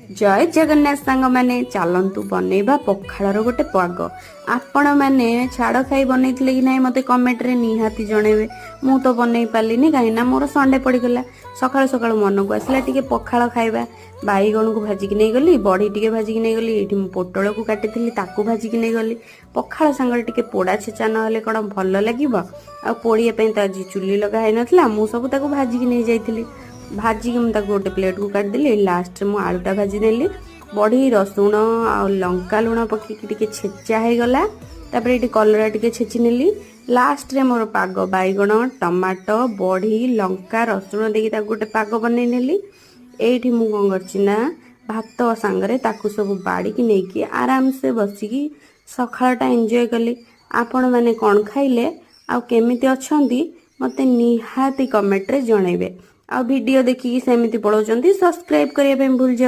ଜୟ ଜଗନ୍ନାଥ ସାଙ୍ଗମାନେ, ଚାଲନ୍ତୁ ବନେଇବା ପଖାଳର ଗୋଟେ ପାଗ। ଆପଣମାନେ ଛାଡ଼ ଖାଇ ବନେଇଥିଲେ କି ନାହିଁ, ମୋତେ କମେଣ୍ଟରେ ନିହାତି ଜଣେଇବେ। ମୁଁ ତ ବନେଇ ପାରିଲିନି, କାହିଁକିନା ମୋର ସଣ୍ଡେ ପଡ଼ିଗଲା। ସକାଳୁ ସକାଳୁ ମନକୁ ଆସିଲା ଟିକେ ପଖାଳ ଖାଇବା। ବାଇଗଣକୁ ଭାଜିକି ନେଇଗଲି, ବଢ଼ି ଟିକେ ଭାଜିକି ନେଇଗଲି। ଏଇଠି ମୁଁ ପୋଟଳକୁ କାଟିଥିଲି, ତାକୁ ଭାଜିକି ନେଇଗଲି। ପଖାଳ ସାଙ୍ଗରେ ଟିକେ ପୋଡ଼ା ଛେଚା ନହେଲେ କ'ଣ ଭଲ ଲାଗିବ? ଆଉ ପୋଡ଼ିବା ପାଇଁ ତ ଆଜି ଚୁଲି ଲଗା ହେଇନଥିଲା। ମୁଁ ସବୁ ତାକୁ ଭାଜିକି ନେଇଯାଇଥିଲି। ଭାଜିକି ମୁଁ ତାକୁ ଗୋଟେ ପ୍ଲେଟକୁ କାଟିଦେଲି। ଲାଷ୍ଟରେ ମୁଁ ଆଳୁଟା ଭାଜିଦେଲି। ବଢ଼ି, ରସୁଣ ଆଉ ଲଙ୍କା, ଲୁଣ ପକେଇକି ଟିକେ ଛେଚା ହେଇଗଲା। ତାପରେ ଏଇଠି କଲରା ଟିକେ ଛେଚି ନେଲି। ଲାଷ୍ଟରେ ମୋର ପାଗ, ବାଇଗଣ, ଟମାଟୋ, ବଢ଼ି, ଲଙ୍କା, ରସୁଣ ଦେଇକି ତାକୁ ଗୋଟେ ପାଗ ବନେଇ ନେଲି। ଏଇଠି ମୁଁ କ'ଣ କରିଛି ନା, ଭାତ ସାଙ୍ଗରେ ତାକୁ ସବୁ ବାଡ଼ିକି ନେଇକି ଆରାମସେ ବସିକି ସକାଳଟା ଏନ୍ଜୟ କଲି। ଆପଣମାନେ କ'ଣ ଖାଇଲେ ଆଉ କେମିତି ଅଛନ୍ତି, ମୋତେ ନିହାତି କମେଣ୍ଟରେ ଜଣେଇବେ। ଆଉ ଭିଡ଼ିଓ ଦେଖିକି ସେମିତି ପଳାଉଛନ୍ତି, ସବସ୍କ୍ରାଇବ୍ କରିବା ପାଇଁ ଭୁଲି ଯାଉଛନ୍ତି।